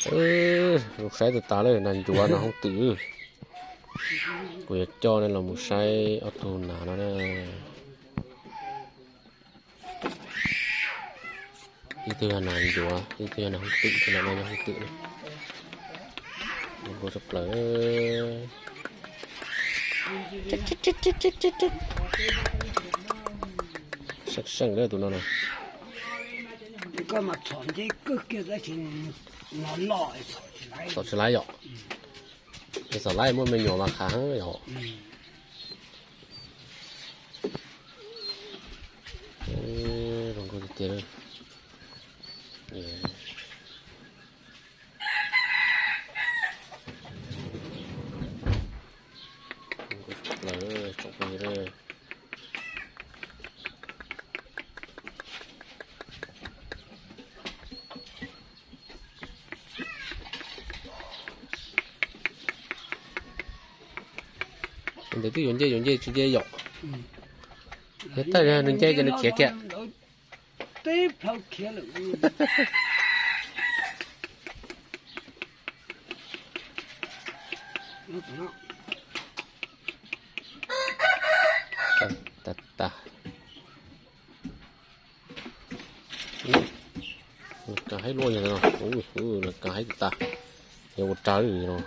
Mus saib tus tas lawm, nas ncuav nas hooj twm. Kuv yuav coj nej los mus saib ob tug nas no na. Ib tug yog nas ncuav, ib tug yog nas hooj twm, tus nas no yog hooj twm na. Zoo nkauj tshaj plaws. Seej seej lawm tus no na. Txhom tsis laib yom. Es txhom laib muaj me nyuam mas qhav heev yom. Zoo nkauj tiag tiag. Tsoom phooj ywg, ntawd twb yuav nce yuav nce tsis nce yom. Yog tawg nws nce ces nws khiav kiag. Tag tag. Lawv kav haib luaj yog no, lawv kav haib tas, yog ua raws li no.